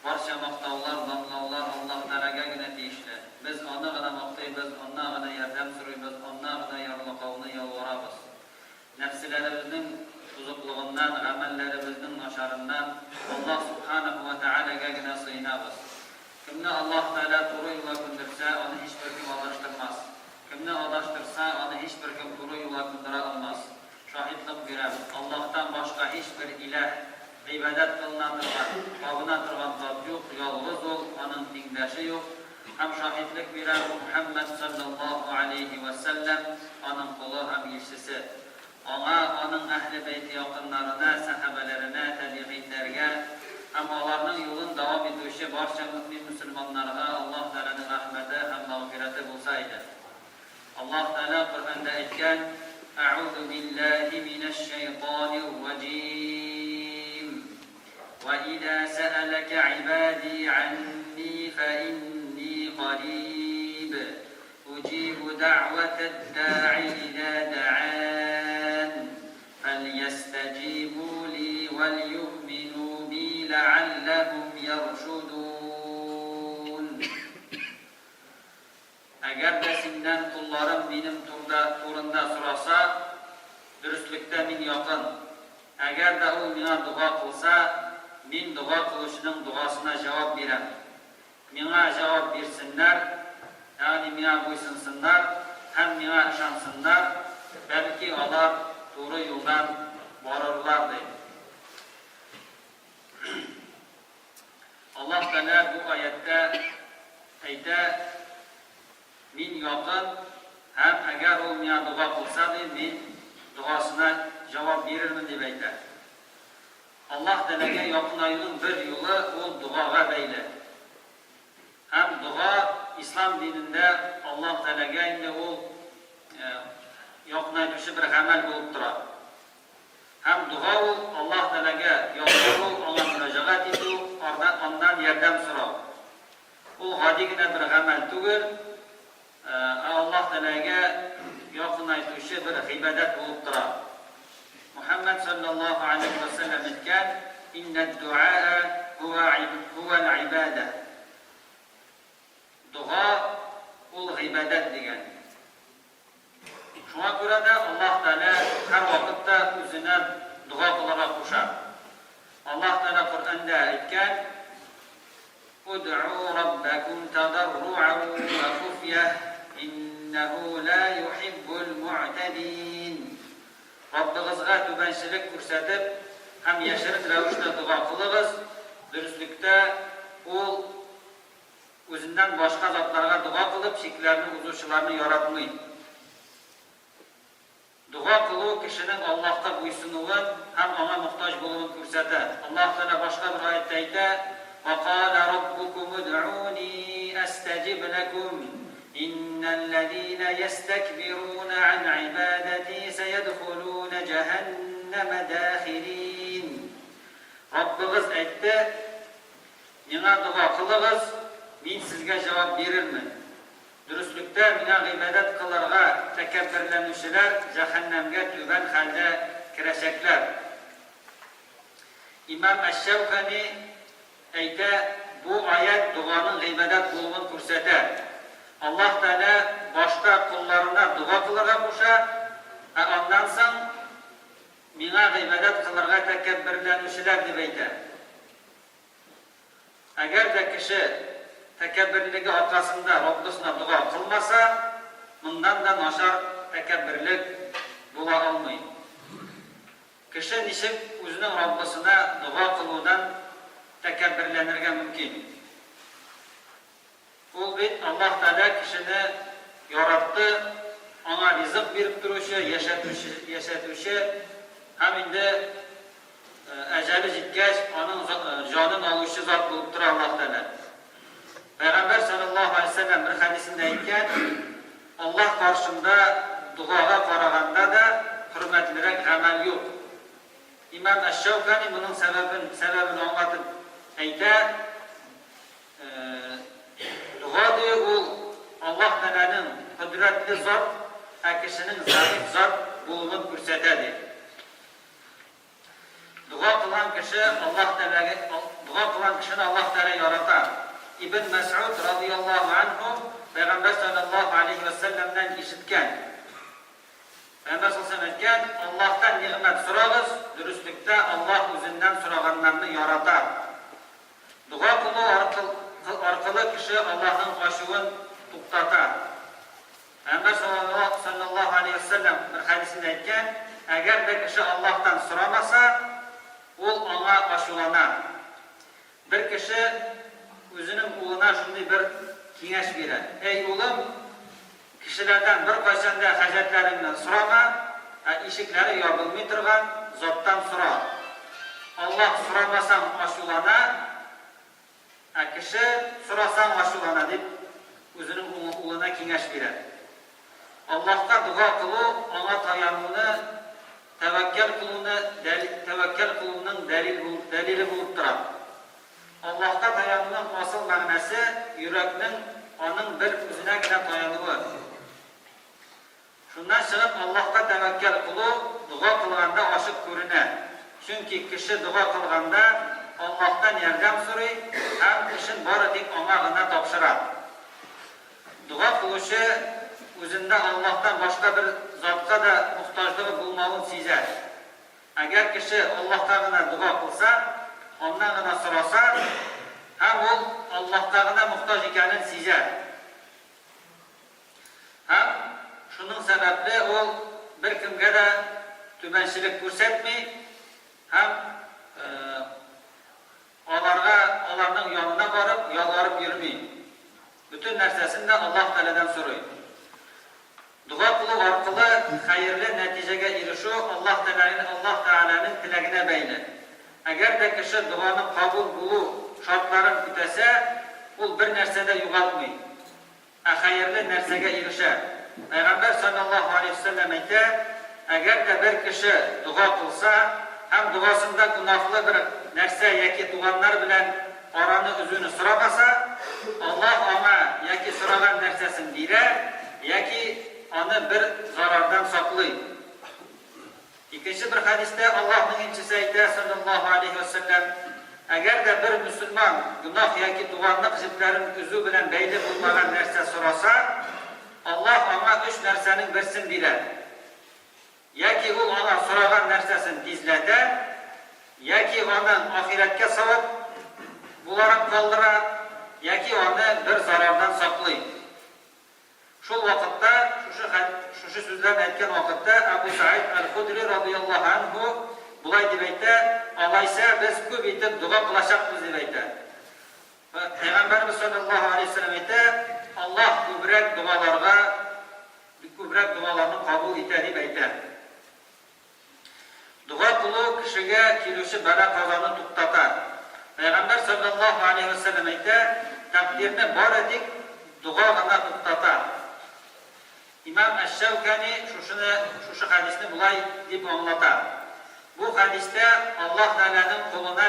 Барча мактаулар, данлаулар Аллаһ Тәгаләгә генә тиешле. Без Аны гына мактыйбыз, Аннан гына ярдәм сорыйбыз, Аннан гына ярлыкауны ялварабыз. Нәфселәребезнең бозыклыгыннан, гамәлләребезнең начарыннан Аллаһ Сүбхәнәһү вә Тәгаләгә генә сыенабыз. Кемне Аллаһ Тәгалә туры юлга күндерсә, аны һичбер кем адаштырмас. Кемне адаштырса, аны һичбер кем туры юлга күндерә алмас. Шаһитлык бирәм, Аллаһтан башка һичбер иләһ, гыйбадәт кылына торган, табына торган зат юк, ялгыз Ул, Аның тиңдәше юк, һәм шаһитлек бирәм, Мухәммәд салләллаһу галәйһи вә сәлләм, Аның колы һәм илчесе. Аңа, аның әһле бәйте якыннарына, сәхабәләренә, тәбигыйннәргә һәм аларның юлын дәвам итүче барча мөэмин-мөселманнарга Аллаһ Тәгаләнең рәхмәте һәм мәгъфирәте булса иде. Аллаһ Тәгалә Коръәндә әйткән, Әгъузу биллаһи минәш-шәйтанир-раҗим. Вә иза сәәләкә гыйбади гәнни фәинни кариб, уҗибу дәгъвәтәд-дәгъи иза дәгъан, фәлйәстәҗибу ли вәлйүмину би ләгәлләһум яршудун. Әгәр дә синнән колларым минем турда турында сораса, дөреслектә мин якын. Әгәр дә ул миңа дога кылса, мин дога кылучының догасына җавап бирәм. Миңа җавап бирсеннәр, ягъни миңа буйсынсыннар һәм миңа ышансыннар, бәлки алар туры юлдан барырлар, ди. Аллаһ Тәгалә бу аятьтә әйтә, Мин якын, һәм әгәр ул миңа дога кылса, ди, мин догасына җавап бирермен, дип әйтә. Аллаһ Тәгаләгә якынаюның бер юлы ул догага бәйле. Һәм дога ислам динендә Аллаһ Тәгаләгә инде ул якынайтучы бер гамәл булып тора. Һәм дога ул, Аллаһ Тәгаләгә ялвару, Аңа мөрәҗәгать итү, Аннан ярдәм сорау. Ул гади генә бер гамәл түгел, ә Аллаһ Тәгаләгә якынайтучы бер гыйбадәт булып тора. Мухәммәд салләллаһу галәйһи вә сәлләм әйткән, Иннәд-дуаа һүәл-гыйбадә. Дога ул гыйбадәт дигән. Шуңа күрә дә Аллаһ Тәгалә һәрвакытта үзенә дога кылырга куша. Аллаһ Тәгалә Коръәндә әйткән, Удъу раббакум тадарруан ва хуфья, иннәһу ла юхиббул муътадин. Раббыгызга түбәнчелек күрсәтеп һәм яшерен рәвештә дога кылыгыз, дөреслектә, Ул Үзеннән башка затларга дога кылып, чикләрне узучыларны яратмый. Дога кылу кешенең Аллаһка буйсынуын һәм Аңа мохтаҗ булуын күрсәтә. Аллаһ Тәгалә башка бер аятьтә әйтә, Вә калә раббукум удъуни әстәҗиб ләкум, иннәлләзинә йәстәкбирунә ан гыйбадәти сәйәдхулунә җәһәннәмә дахирин. Раббыгыз әйтте, Миңа дога кылыгыз, мин сезгә җавап бирермен. Дөреслектә, миңа гыйбадәт кылырга тәкәбберләнүчеләр җәһәннәмгә түбән хәлдә керәчәкләр. Имам әш-Шәүкәни әйтә, Бу аять доганың гыйбадәт булуын күрсәтә. Аллаһ Тәгалә башта колларына дога кылырга куша, ә аннан соң Миңа гыйбадәт кылырга тәкәбберләнүчеләр дип әйтә. Әгәр дә кеше тәкәбберлеге аркасында Раббысына дога кылмаса, моннан да начар тәкәбберлек була алмый. Кеше ничек үзенең Раббысына дога кылудан тәкәбберләнергә мөмкин? Ул бит, Аллаһ Тәгалә кешене яратты, аңа ризык биреп торучы, яшәтүче, яшәтүче һәм инде әҗәле җиткәч, аның җанын алучы зат булып тора Аллаһ Тәгалә. Пәйгамбәр салләллаһу галәйһи ва сәлләм бер хәдисендә әйткән, Аллаһ каршында догага караганда да хөрмәтлерәк гамәл юк. Имам әш-Шәүкани моның сәбәбен, сәбәбен аңлатып әйтә, Дога ди ул Аллаһ Тәгаләнең кодрәтле зат, ә кешенең зәгыйфь зат булуын күрсәтә ди. Дога кылган кеше Аллаһ Тәгаләгә Дога кылган кешене Аллаһ Тәгалә ярата. Ибн Мәсгуд радыяллаһу анһу Пәйгамбәр салләллаһу алейһи вә сәлләмнән ишеткән. Пәйгамбәр салләллаһу алейһи вә сәлләм әйткән, Аллаһтан нигъмәт сорагыз, дөреслектә Аллаһ үзеннән сораганнарны ярата. Дога кылу аркылы кеше Аллаһның ачуын туктата. Пәйгамбәр салләллаһу алейһи вә сәлләм бер хәдисендә әйткән, Әгәр дә кеше Аллаһтан сорамаса, Ул аңа ачулана. Бер кеше үзенең улына шундый бер киңәш бирә, Әй улым, кешеләрдән беркайчан да хаҗәтләреңне сорама, ә ишекләре ябылмый торган заттан сора. Аллаһ сорамасаң ачулана, ә кеше сорасаң ачулана, дип үзенең улына киңәш бирә. Аллаһка дога кылу аңа таянуны, тәвәккәл кылуны, тәвәккәл кылуның дәлиле булып тора. Аллаһка таянуның асыл мәгънәсе, йөрәкнең Аның бер Үзенә генә таянуы. Шуннан чыгып, Аллаһка тәвәккәл кылу дога кылганда ачык күренә. Чөнки кеше дога кылганда Аллаһтан ярдәм сорый һәм эшен бары тик Аңа гына тапшыра. Дога кылучы үзендә Аллаһтан башка бер затка да мохтаҗлыгы булмавын сизә. Әгәр кеше Аллаһка гына дога кылса, Аннан гына сораса, һәм ул Аллаһка гына мохтаҗ икәнен сизә. Һәм шуның сәбәпле ул беркемгә дә түбәнчелек күрсәтми һәм аларга, аларның янына барып, ялварып йөрми. Бөтен нәрсәсен дә Аллаһ Тәгаләдән сорый. Дога кылу аркылы хәерле нәтиҗәгә ирешү Аллаһ Тәгаләнең Аллаһ Тәгаләнең теләгенә бәйле. Әгәр дә кеше доганың кабул булу шартларын үтәсә, ул бернәрсә дә югалтмый. Ә хәерле нәрсәгә ирешә. Пәйгамбәр салләллаһу галәйһи вә сәлләм әйтә, Әгәр дә бер кеше дога кылса һәм догасында гөнаһлы бер нәрсә яки туганнар белән араны өзүне сорамаса, Аллаһ аңа яки сораган нәрсәсен бирә, яки аны бер зарардан саклый. Икенче бер хәдистә Аллаһның илчесе әйтә, салләллаһу галәйһи вә сәлләм, Әгәр дә бер мөселман гөнаһ яки туганлык җепләрен өзү белән бәйле булмаган нәрсә сораса, Аллаһ аңа өч нәрсәнең берсен бирә. Яки ул аңа сораган нәрсәсен тизләтә, яки аның ахирәткә савап буларак калдыра, яки аны бер зарардан саклый. Шул вакытта, шушы хәд, шушы сүзләрне әйткән вакытта Әбу Сәгыйд әл-Худри радыяллаһу анһу болай дип әйтә, Алайса без күп итеп дога кылачакбыз, дип әйтә. Пәйгамбәребез салләллаһу алейһи ва сәлләм әйтә, Аллаһ күбрәк догаларга, күбрәк догаларны кабул итә, дип әйтә. Дога кылу кешегә килүче бәла-казаны туктата. Пәйгамбәр салләллаһу алейһи вә сәлләм әйтә, Тәкъдирне бары тик дога гына туктата. Имам әш-Шәүкәни шушыны, шушы хәдисне болай дип аңлата, Бу хәдистә Аллаһ Тәгаләнең колына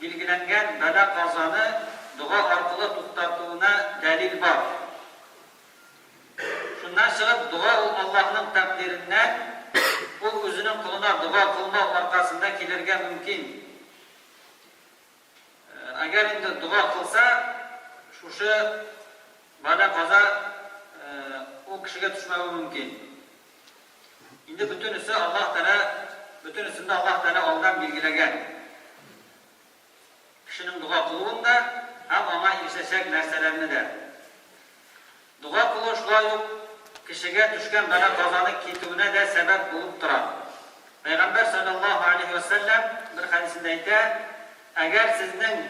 билгеләнгән бәла-казаны дога аркылы туктатуына дәлил бар. Шуннан чыгып, дога ул Аллаһның тәкъдиреннән, ул үзенең колына дога кылмау аркасында килергә мөмкин. Әгәр инде дога кылса, шушы бәла-каза ул кешегә төшмәве мөмкин. Инде бөтенесе Аллаһ Тәгалә, бөтенесен дә Аллаһ Тәгалә алдан билгеләгән. Кешенең дога кылуын да һәм аңа ирешәчәк нәрсәләрне дә. Дога кылу шулай ук кешегә төшкән бәла-казаны китүенә дә сәбәп булып тора. Пәйгамбәр салләллаһу алейһи вә сәлләм бер хәдисендә әйтә, Әгәр сезнең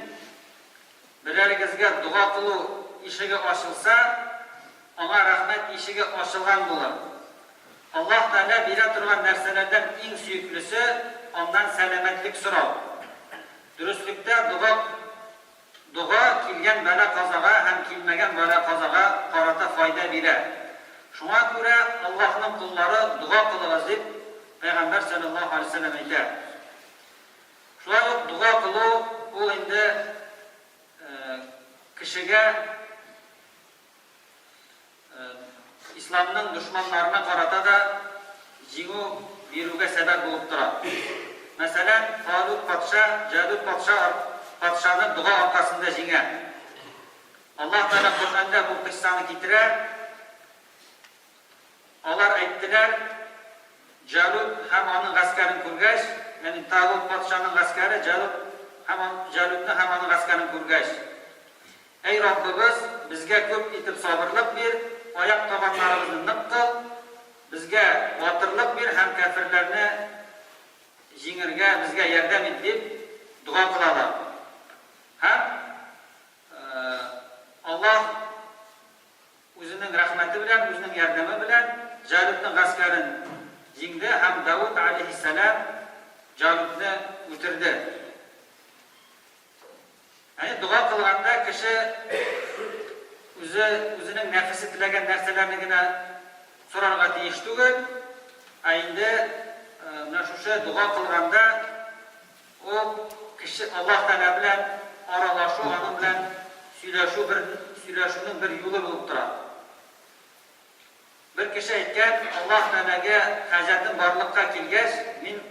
берәрегезгә дога кылу ишеге ачылса, аңа рәхмәт ишеге ачылган булыр. Аллаһ Тәгалә бирә торган нәрсәләрдән иң сөеклесе, Аннан сәламәтлек сорау. Дөреслектә, дога дога килгән бәла-казага һәм килмәгән бәла-казага карата файда бирә. Шуңа күрә Аллаһның коллары дога кылыгыз, дип Пәйгамбәр салләллаһу галәйһи ва сәлләм әйтә. Шулай ук дога кылу ул инде кешегә Исламның дошманнарына карата да җиңү бирүгә сәбәп булып тора. Мәсәлән, Талут патша, Җәлут патша патшаны дога аркасында җиңә. Аллаһ Тәгалә Коръәндә бу кыйссаны китерә. Алар әйттеләр, Җалут һәм аның гаскәрен күргәч, ягъни Талут патшаның гаскәре Җалут һәм Җалутны һәм аның гаскәрен күргәч, Әй Раббыбыз, безгә күп итеп сабырлык бир, аяк табаннарыбызны нык кыл, безгә батырлык бир һәм кяферләрне җиңергә безгә ярдәм ит, дип дога кылалар. Һәм Аллаһ Үзенең рәхмәте белән, Үзенең ярдәме белән Җалутның гаскәрен җиңде һәм Давыт аләйһиссәлам Җалутны үтерде. Ягъни дога кылганда кеше үзе үзенең нәфесе теләгән нәрсәләрне генә сорарга тиеш түгел, ә инде менә шушы дога кылганда ул кеше Аллаһ Тәгалә белән аралашу, аның белән сөйләшү бер сөйләшүнең бер юлы булып тора. Бер кеше әйткән, Аллаһ Тәгаләгә хаҗәтем барлыкка килгәч, мин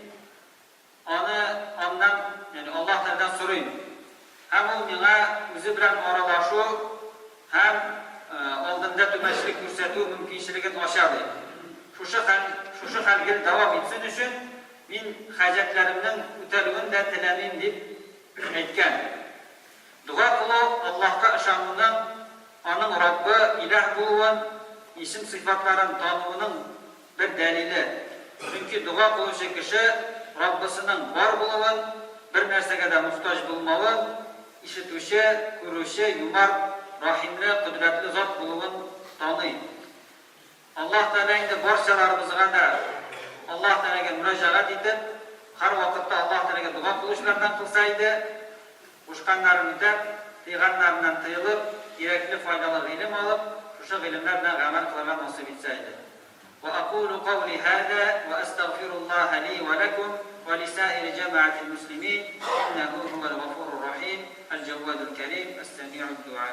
Аны Аннан, ягъни Аллаһ Тәгаләдән сорыйм. Һәм Ул миңа Үзе белән аралашу һәм алдында түбәнчелек күрсәтү мөмкинчелеген ача, ди. Шушы хәл, шушы хәл гел дәвам итсен өчен, мин хаҗәтләремнең үтәлүен дә теләмим, дип әйткән. Дога кылу Аллаһка ышануның, Аның Раббы, Илаһ булуын, исем-сыйфатларын тануының бер дәлиле. Чөнки дога кылучы кеше Раббысының бар булуын, бер нәрсәгә дә мохтаҗ булмавын, ишетүче, күрүче, юмарт, рәхимле, кодрәтле зат булуын таный. Аллаһ Тәгалә инде барчаларыбызга да Аллаһ Тәгаләгә мөрәҗәгать итеп, һәрвакытта Аллаһ Тәгаләгә дога кылучылардан кылса иде, кушканнарын үтәп, тыйганнарыннан тыелып, кирәкле файдалы гыйлем алып, шушы гыйлемнәр белән гамәл кылырга насыйп итсә иде. Ва акулу каули һаза ва әстәгъфируллаһа ли ва ләкум ва лисаири җәмәгатил мөслимин, иннәһу һувәл гафурур рахим, әл-җәввадул кәрим, әс-сәмиуд дуа.